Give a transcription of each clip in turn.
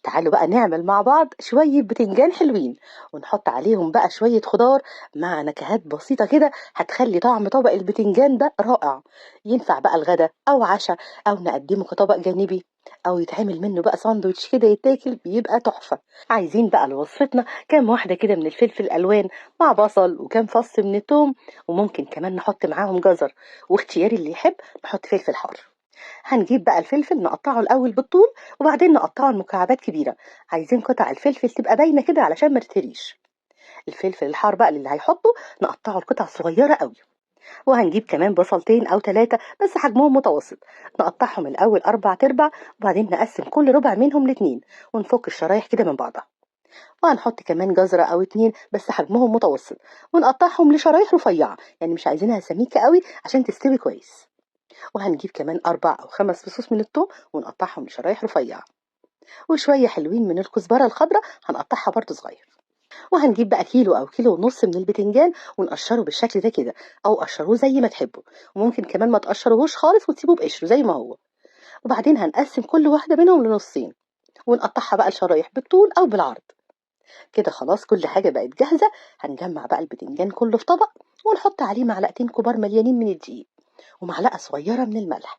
تعالوا بقى نعمل مع بعض شوية بتنجان حلوين، ونحط عليهم بقى شوية خضار مع نكهات بسيطة كده هتخلي طعم طبق البتنجان ده رائع. ينفع بقى الغدا أو عشاء أو نقدمه كطبق جانبي أو يتعمل منه بقى ساندوتش كده يتاكل، بيبقى تحفة. عايزين بقى لوصفتنا كام واحدة كده من الفلفل الألوان مع بصل وكام فص من التوم، وممكن كمان نحط معاهم جزر، واختياري اللي يحب نحط فلفل حار. هنجيب بقى الفلفل نقطعه الأول بالطول وبعدين نقطعه لمكعبات كبيرة، عايزين قطع الفلفل تبقى باينة كده علشان ما تتهريش. الفلفل الحار بقى اللي هيحطه نقطعه لقطع صغيرة قوي. وهنجيب كمان بصلتين أو 3 بس حجمهم متوسط، نقطعهم الأول 4 تربع وبعدين نقسم كل ربع منهم ل2 ونفك الشرايح كده من بعضها. وهنحط كمان جزرة أو 2 بس حجمهم متوسط ونقطعهم لشرايح رفيعة، يعني مش عايزينها سميكة قوي عشان تستوي كويس. وهنجيب كمان 4 أو 5 فصوص من الثوم ونقطعهم لشرايح رفيعة، وشوية حلوين من الكزبرة الخضراء هنقطعها برضو صغير. وهنجيب بقى كيلو أو كيلو ونص من البتنجان ونقشره بالشكل ده كده، أو قشروه زي ما تحبوا، وممكن كمان ما تقشروهوش خالص وتسيبوه بقشره زي ما هو. وبعدين هنقسم كل واحدة منهم لنصين ونقطعها بقى لشرايح بالطول أو بالعرض كده. خلاص كل حاجة بقت جاهزة. هنجمع بقى البتنجان كله في طبق ونحط عليه معلقتين كبار مليانين من الدقيق ومعلقة صغيرة من الملح.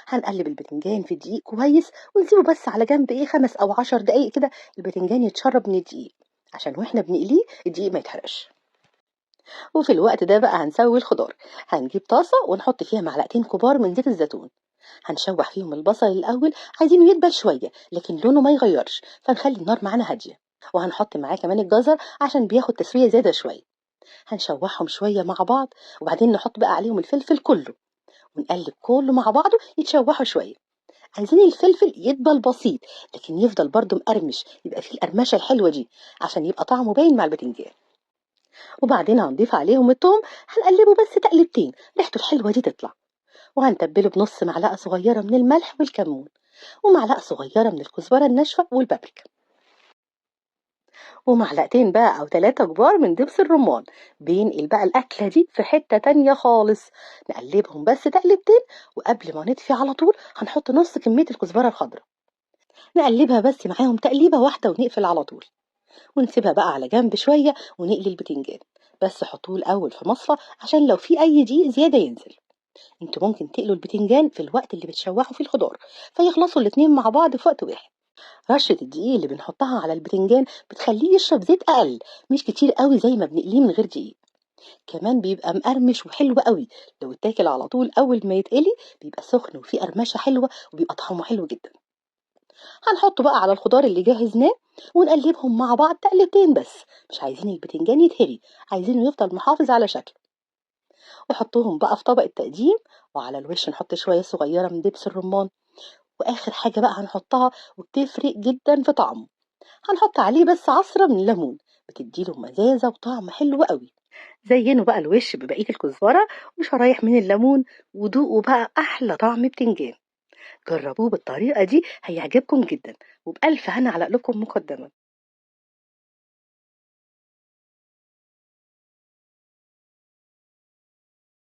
هنقلب البتنجان في الدقيق كويس ونسيبه بس على جنب 5 أو 10 دقايق كده البتنجان يتشرب من الدقيق، عشان واحنا بنقليه الدقيق ما يتحرقش. وفي الوقت ده بقى هنسوي الخضار. هنجيب طاسة ونحط فيها معلقتين كبار من زيت الزيتون، هنشوح فيهم البصل الأول، عايزينه يدبل شوية لكن لونه ما يغيرش، فنخلي النار معانا هادية. وهنحط معاه كمان الجزر عشان بياخد تسوية زيادة شوية. هنشوحهم شوية مع بعض وبعدين نحط بقى عليهم الفلفل كله ونقلب كله مع بعضه يتشوحوا شوية. عايزين الفلفل يدبل بسيط لكن يفضل برضو مقرمش، يبقى فيه القرمشة الحلوة دي عشان يبقى طعمه باين مع البتنجان. وبعدين هنضيف عليهم التوم، هنقلبه بس تقلبتين ريحته الحلوة دي تطلع. وهنتبله بنص معلقة صغيرة من الملح والكمون ومعلقة صغيرة من الكزبرة الناشفة والبابريكا، ومعلقتين بقى أو 3 كبار من دبس الرمان. بينقل بقى الأكلة دي في حتة تانية خالص. نقلبهم بس تقلبتين، وقبل ما نطفي على طول هنحط نص كمية الكزبرة الخضراء، نقلبها بس معاهم تقليبة واحدة ونقفل على طول، ونسيبها بقى على جنب شوية ونقلي البتنجان. بس حطوه الأول في مصفى عشان لو في أي دقيق زيادة ينزل. انتوا ممكن تقلوا البتنجان في الوقت اللي بتشوحوا فيه الخضار فيخلصوا الاتنين مع بعض في وقت واحد. رشة الدقيق اللي بنحطها على البتنجان بتخليه يشرب زيت أقل، مش كتير قوي زي ما بنقليه من غير دقيق. كمان بيبقى مقرمش وحلو قوي لو اتاكل على طول أول ما يتقلي، بيبقى سخن وفيه قرمشة حلوة وبيبقى طعمه حلو جدا. هنحطه بقى على الخضار اللي جهزناه ونقلبهم مع بعض تقلبتين بس، مش عايزين البتنجان يتهري، عايزينه يفضل محافظ على شكله. وحطوهم بقى في طبق التقديم، وعلى الوش نحط شوية صغيرة من دبس الرمان. وآخر حاجة بقى هنحطها وبتفرق جدا في طعمه، هنحط عليه بس عصرة من الليمون، بتديله مزازة وطعم حلو قوي. زينوا بقى الوش ببقية الكزبرة وشرايح من الليمون، ودوقوا بقى أحلى طعم بتنجان. جربوه بالطريقة دي هيعجبكم جدا، وبألف هنا على قلوبكم مقدما.